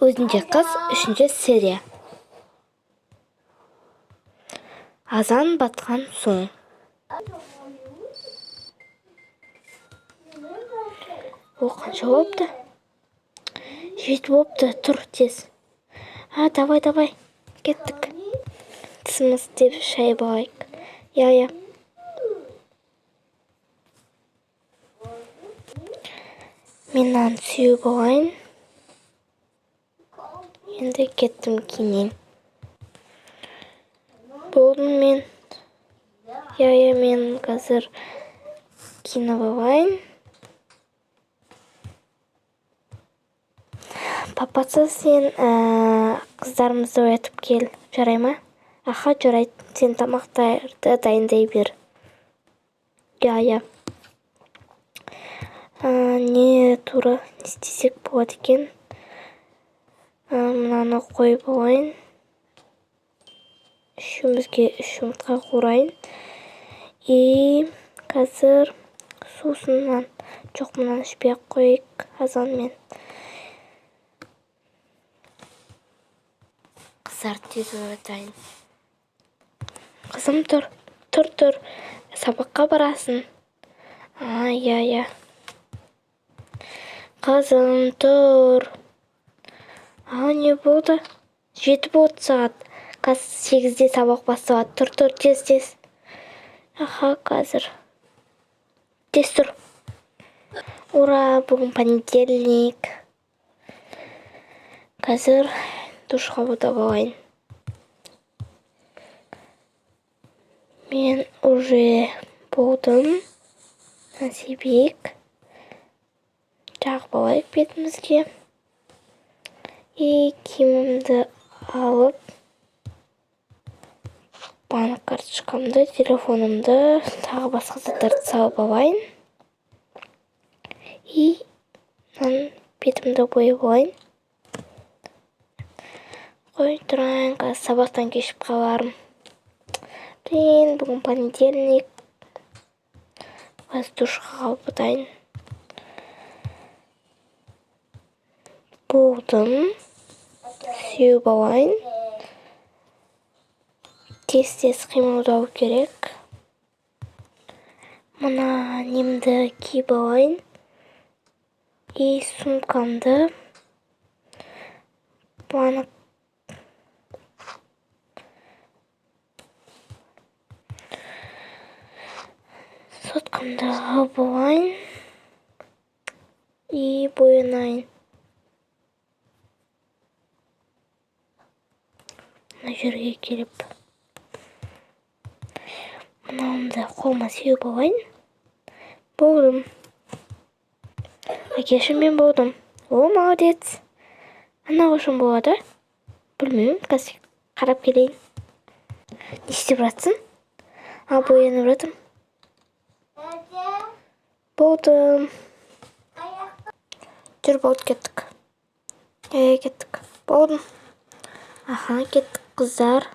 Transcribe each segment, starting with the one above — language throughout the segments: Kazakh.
Өзінде қыз, үшінші серия. Азан батқан соң. О, қанша болыпты? 7 болыпты, тұр тез. А, давай, давай, кеттік. Тісіміз деп шай алайық. Иә, иә. Мен мынаны сүйіп алайын. Енді кеттім киінейін. Болдым мен. Иә, иә, мен қазір киініп алайын. Папасы, сен қыздарымызды оятып кел, жарай ма? Аха, жарайды, сен тамақтарды дайындай бер. Иә, иә. Не тура не істесек болады екен? Мынаны қойып алайын. Үшеумізге үш жұмыртқа қуырайын. И қазір сусыннан, жоқ, мынаны ішпей ақ қояйық азанмен. Қыздар тез оятайын. Қызым, тұр, тұр, тұр. Сабаққа барасың. А, иә, иә. Қызым, тұр. А, не болды? 7 болды сағат. Қазір 8-де сабақ басталады. Тұр, тұр, тез, тез. Аха, қазір. Тез тұр. Ура, бүгін понедельник. Қазір душ қабылдап алайын. Мен уже болдым. Себейік. Жағып алайық бетімізге. И киімімді алып, банк карточкамды, телефонымды, тағы басқа заттарды салып алайын. И мынаны бетімді бояп алайын. Қой тұрайын, қазір сабақтан кешіп қалармын. Блин, бүгін понедельник. Қазір душқа қабылдайын. Болдым. Сүйіп алайын. Тез-тез қимылдау керек. Мына немді киіп алайын. И сумкамды, банк соткамды алып алайын. И боянайын. Мына жерге келіп мынауымды қолыма сеуіп алайын. Болдым. Әкешім, мен болдым. О, молодец. Анау үшін болады? Білмеймін, қазір қарап келейін. Не істеп жатсың? А, боянып жатырмын. Болдым. Жүр, болды, кеттік. Кеттік. Болдым. Аха, кеттік, қыздар.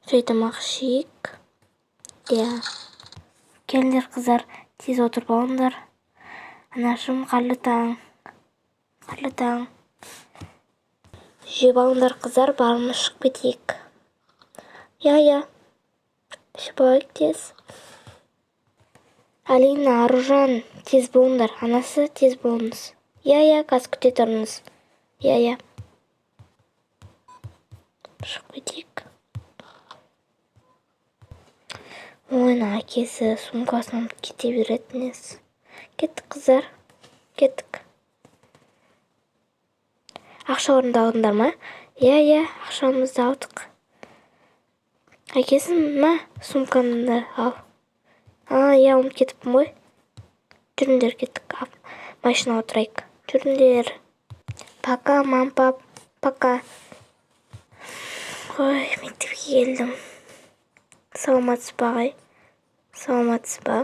Шай тамақ ішейік. Иә. Келіңдер, қыздар, тез отырып алыңдар. Анашым, қайырлы таң. Қайырлы таң. Жеп алыңдар, қыздар, барымыз шығып кетейік. Иә, иә. Ішіп алайық тез. Алина, Аружан, тез болыңдар. Анасы, тез болыңыз. Иә, иә, қазір күте тұрыңыз. Иә, иә. Шығып кетейік. Ой, мына әкесі сумкасын ұмытып кете беретін есі. Кеттік, қыздар. Кеттік. Ақшаларыңды алдыңдар ма? Иә, иә, ақшамызды алдық. Әкесі, мә, сумкамды ал. А, иә, ұмытып кетіппін ғой. Жүріңдер, кеттік. Машинаға отырайық. Жүріңдер. Пока, мам, пап. Пока. Ой, мектепке келдім. Саламатсыз ба, ағай? Саламатсыз ба?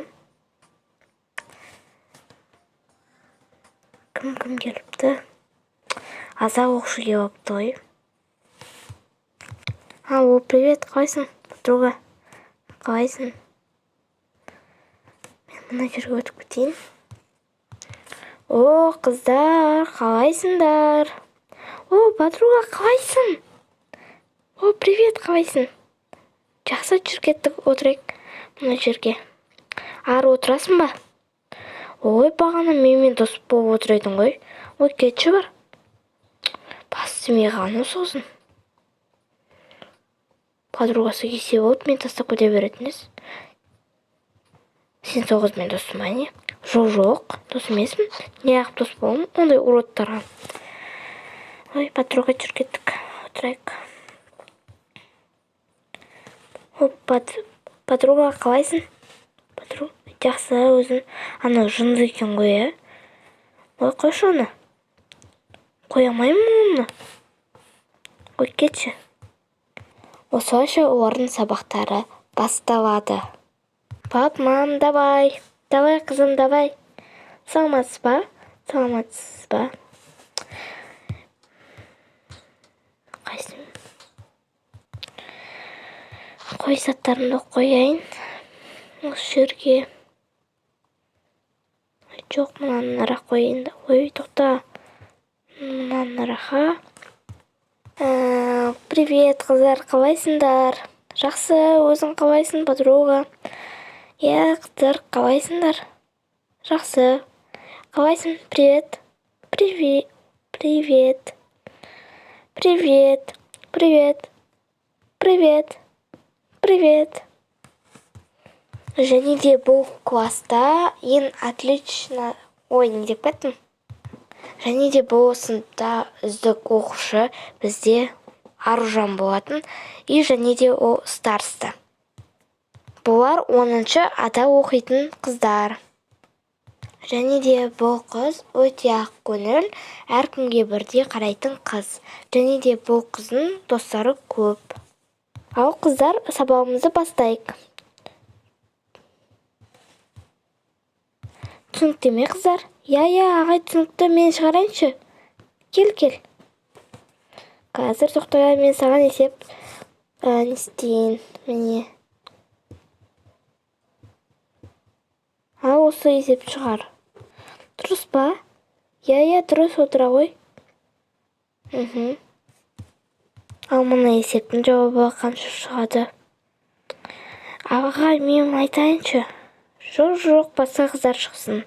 Кім-кім келіпті? Аза оқушы келіп алыпты ғой. А, о, привет, қалайсың, подруга? Қалайсың? Мен мына жерге өтіп кетейін. О, қыздар, қалайсыңдар? О, подруга, қалайсың? О, привет, қалайсың? Жақсы, жүр, кеттік, отырайық мына жерге. Ары отырасың ба? Ой, бағана менімен дос болып отыр едің ғой. Ой, кетші бар. Бас істемей қалған сосын. Подругасы келсе болды, мен тастап кете беретін ес. Сен сол қызбен доссың ба, не? Жоқ, жоқ, дос емеспін. Неғып дос боламын ондай уродтарға? Ой, подруга, жүр, кеттік, отырайық. О, подруга, қалайсың? Подруга, жақсы, өзің. Анау жынды екен ғой, иә? Ой, қойшы оны. Қоя алмаймын оны. Ой, кетші. Осылайша олардың сабақтары басталады. Пап, мам, давай. Давай, қызым, давай. Саламатсыз ба? Саламатсыз ба? Қайсы? Қой, заттарымды қояйын. Осы жерге. Жоқ, мынаны ара қояйын да. Ой, тоқта. Мынаны араға. Привет, қыздар, қалайсыңдар? Жақсы, өзің қалайсың, подруга? Иә, қыздар, қалайсыңдар? Жақсы. Қалайсың? Привет. Привет. Привет. Привет. Привет. Привет. Привет. Және де бұл класста ең отлично... Ой, не деп кеттім? Және де бұл сыныпта үздік оқушы бізде Аружан болатын. И және де ол староста. Бұлар 10-шы ата оқитын қыздар. Және де бұл қыз өте ақ көңіл, әркімге бірдей қарайтын қыз. Және де бұл қыздың достары көп. Ал қыздар, сабағымызды бастайық. Түсінікті ме, қыздар? Иә, иә, ағай, түсінікті, мен шығарайыншы. Кел, кел. Қазір тоқта, мен саған есеп не істейін, міне. Ал осы есеп шығар. Дұрыс па? Иә, иә, дұрыс, отыра ғой. Ал мына есептің жауабы қанша шығады? Ағай, мен айтайыншы. Жоқ, жоқ, басқа қыздар шықсын.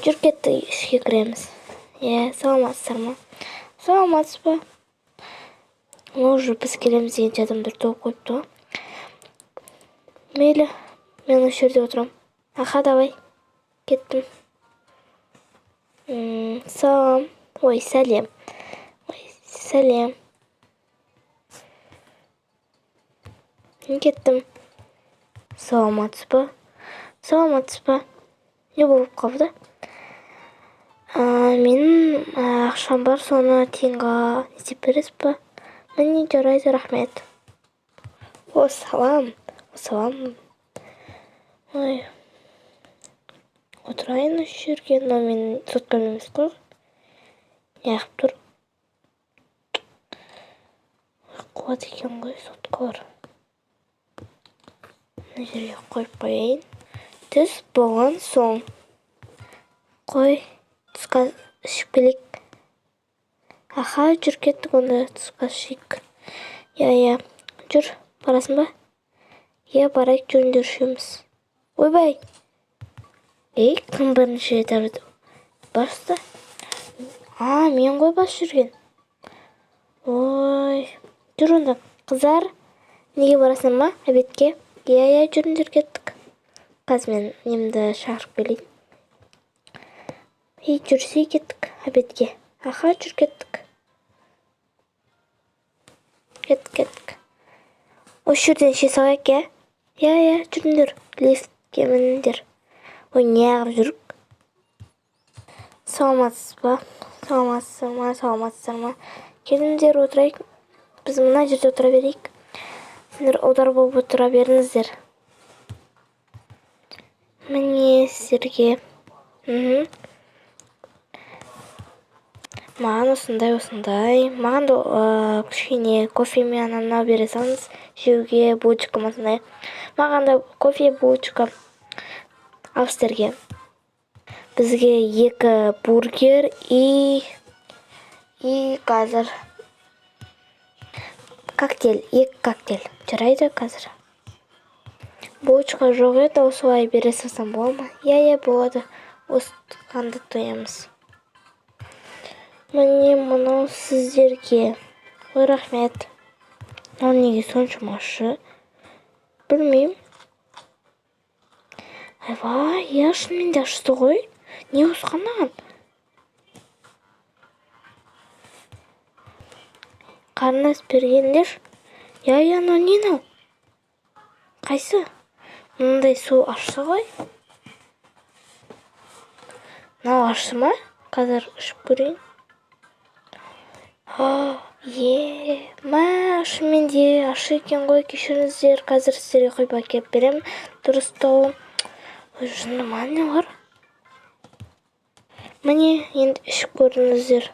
Жүр, кетті, ішке кіреміз. Иә, саламатсыздар ма? Саламатсыз ба? Уже біз келеміз дегенше адамдар толып қойыпты ғой. Мейлі, мен осы жерде отырамын. Аха, давай. Кеттім. Салам. Ой, сәлем. Ой, сәлем. Мен кеттім. Саламатсыз ба? Саламатсыз ба? Не болып қалды? Менің ақшам бар, соны тиынға істеп бересіз ба? Міне, жарайды, рахмет. О, салам. О, салам. Ой. Отырайын осы жерге, но мен соткам емес қой. Неғып тұр? Қуат екен ғой соткалар. Мына жерге қойып қояйын. Түс болған соң. Қой, түскі ішіп келейік. Аха, жүр, кеттік онда түскі ішейік. Иә, иә, жүр, барасың ба? Иә, барайық, жүріңдер үшеуміз. Ойбай! Ей, кім бірінші рет басты? А, мен ғой бас жүрген. Ой, жүр онда. Қыздар, неге барасыңдар ма обедке? Иә, иә, жүріңдер, кеттік. Қазір мен немді шақырып келейін. Ей, жүрсе кеттік обедке. Аха, жүр, кеттік. Кеттік, кеттік. Осы жерден іше салайық, иә? Иә, иә, жүріңдер, лифтке мініңдер. Ой, неғып жүрік? Саламатсыз ба? Саламатсыздар ма? Саламатсыздар ма? Келіңдер, отырайық. Біз мына жерде отыра берейік. Сендер ұлдар болып отыра беріңіздер. Міне сіздерге. Маған осындай, осындай. Маған да кішкене кофе мен анау мынау бере салыңыз. Жеуге, булочка осындай. Маған да кофе, булочка. Ал сіздерге. Бізге 2 бургер и И қазір коктейль, 2 коктейль. Жарайды қазір. Булочка жоқ еді, осылай бере салсам бола ма? Иә, болады. Осыған да тоямыз. Міне мынау сіздерге. Ой, рахмет. Мынау неге соншама ащы? Білмеймін. Айбай, иә, шынымен де ашты ғой. Не қосқан маған? Қарындас бергендер. Иә, мынау не мынау? Қайсы? Мындай су ашты ғой. Мынау ашты ма? Қазір ішіп көрейін. Мә, шынымен де ащы екен ғой, кешіріңіздер. Қазір сіздерге құйып әкеліп беремін. Дұрыстауын. Ой, жынды ма не бар? Міне, енді ішіп көріңіздер.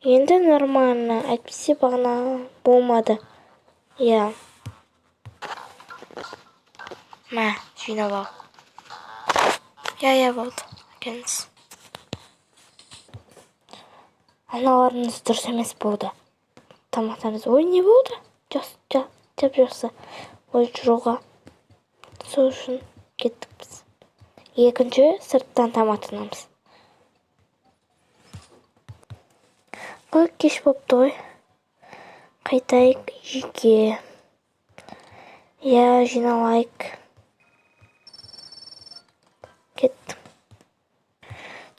Енді нормально, әйтпесе бағана болмады. Иә. Мә, жинап ал. Иә, болды. Әкеліңіз. Аналарыңыз дұрыс емес болды. Тамақтарыңыз. Ой, не болды? Жап-жақсы. Ой, жоға. Сол үшін кеттік біз. Екінші сырттан тамақтанамыз. Қой, кеш бопты ғой. Қайтайық үйге. Иә, жиналайық. Кеттік.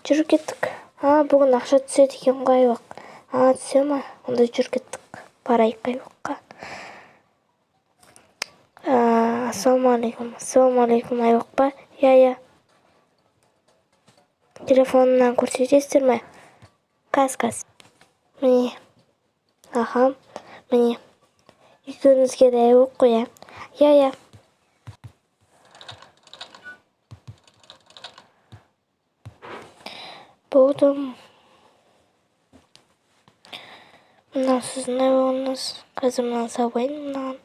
Жүріп кеттік. Бүгін ақша түседі екен ғой айлық. Түсе ма? Онда жүріп кеттік. Барайық айлыққа. Ассалаумағалейкум. Ассалаумағалейкум, айлық па? Иә, иә. Телефонынан көрсетесіздер ме? Каз, каз. Міне. Аха, міне. Екеуіңізге де айлық қой, иә? Иә, иә. Болды. Мынау сіздің айлығыңыз. Қазір мынаны салайын, мынаған.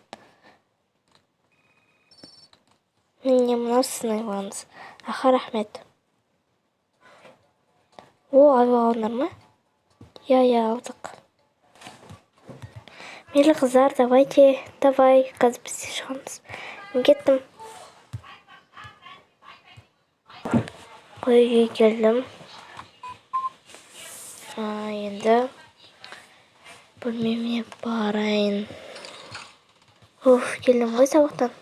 Міне, мынау сіздің айлығыңыз. Аха, рахмет. О, айлық алдыңдар ма? Иә, иә, алдық. Мейлі, қыздар, давайте, давай, қазір біз де шығамыз. Мен кеттім. Қой, үйге келдім. Енді бөлмеме барайын. Уф, келдім ғой сабақтан.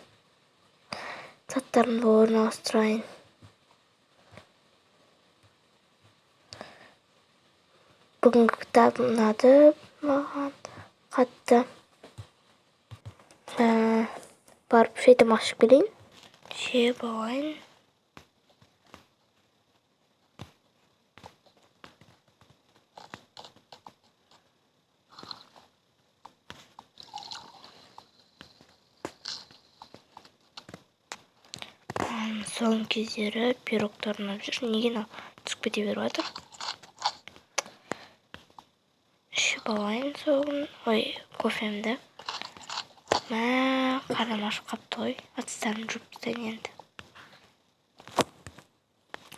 Заттарымды орналастырайын. Бүгінгі кітап ұнады маған қатты. Барып шай тамақ ішіп келейін. Жеп алайын. Соңғы кездері пирогтар ұнап жүр. Неге мынау түсіп кете беріп жатыр? Ішіп алайын соғын. Ой, кофемді. Мә, қарным ашып қапты ғой. Ыдыстарымды жуып тастайын енді.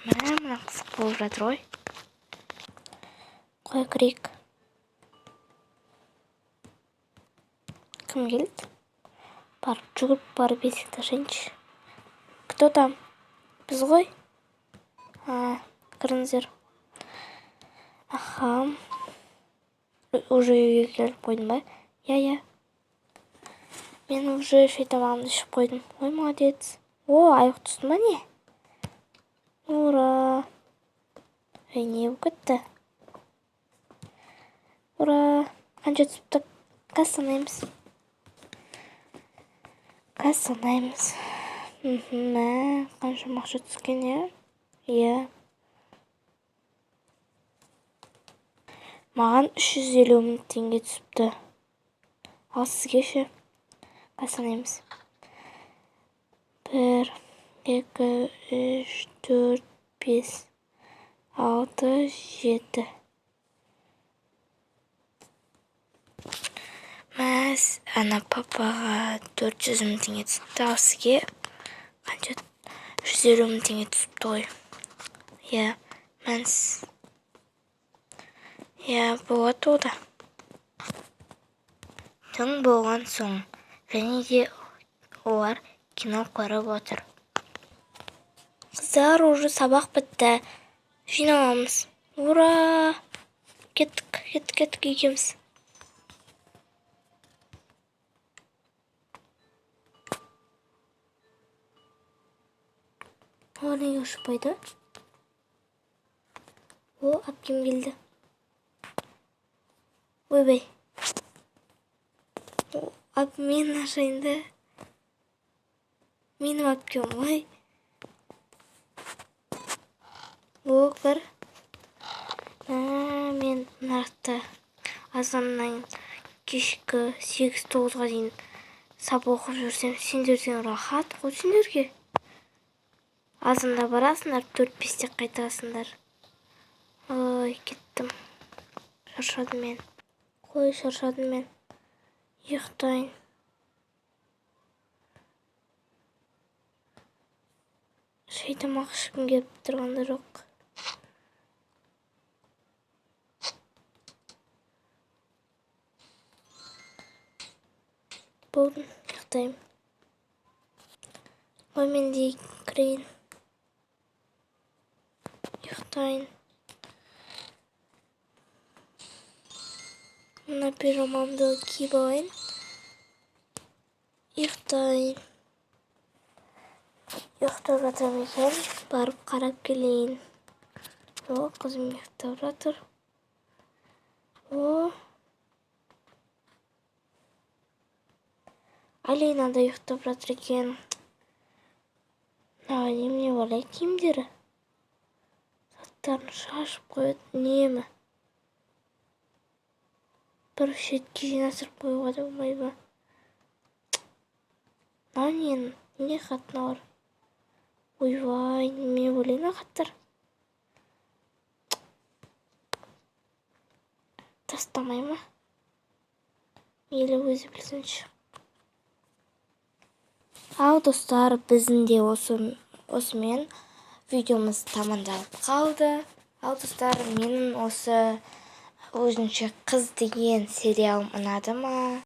Мә, мына қызық болып жатыр ғой. Қоя кірейік. Кім келді? Барып жүгіріп барып есікті ашайыншы. Кто там? Біз ғой? Кіріңіздер. Аха. Уже үйге келіп қойдым ба? Иә, иә. Мен уже шай тамағымды ішіп қойдым. Ой, молодец. О, айлық түсті ма не? Ура. Ой, не болып кетті? Ура. Қанша түсіпті? Қазір санаймыз. Қазір санаймыз. Мә, қаншама ақша түскен, иә? Иә. Маған 350 мың теңге түсіпті. Ал сізге ше? Қазір санаймыз. 1, 2, 3, 4, 5, 6, 7. Мәс, ана папаға 400 мың теңге түсіпті. Ал сізге қанша? 150 мың теңге түсіпті ғой. Иә, мәнс. Иә, болады о да. Түн болған соң және де олар кино көріп отыр. Қыздар, уже сабақ бітті. Жиналамыз. Ура! Кеттік, кеттік, кеттік екеуміз. Олар неге ұшпайды? О, әпкем келді. Ойбай. Мен ашайын да. Менің әпкем ғой. О, бір. Мен мына жақта азаннан кешкі 8-9-ға дейін сабақ оқып жүрсем, сендерден рахат қой сендерге. Азанда барасыңдар, 4-5-те қайтасыңдар. Ой, кеттім. Шаршадым мен. Қой, шаршадым мен. Ұйықтайын. Шай тамақ ішкім келіп тұрған да жоқ. Болдым, ұйықтаймын. Ой, мен де кірейін. Ұйықтайын. Мына пижамамды киіп алайын. Ұйықтайын. Ұйықтап жатыр ма екен? Барып қарап келейін. О, қызым ұйықтап жатыр. О, Алина да ұйықтап жатыр екен. Мына немене бар киімдері? Заттарын шашып қояды үнемі. Бір шетке жинастырып қоюға да болмай ма? Мынау ненің? Не хат мыналар? Ойбай, немене бөлек мына хаттар? Тастамай ма? Мейлі өзі білсінші. Ал достар, біздің де осымен видеомыз тамамдалып қалды. Ал достар, менің осы өзінше қыз деген сериалым ұнады ма?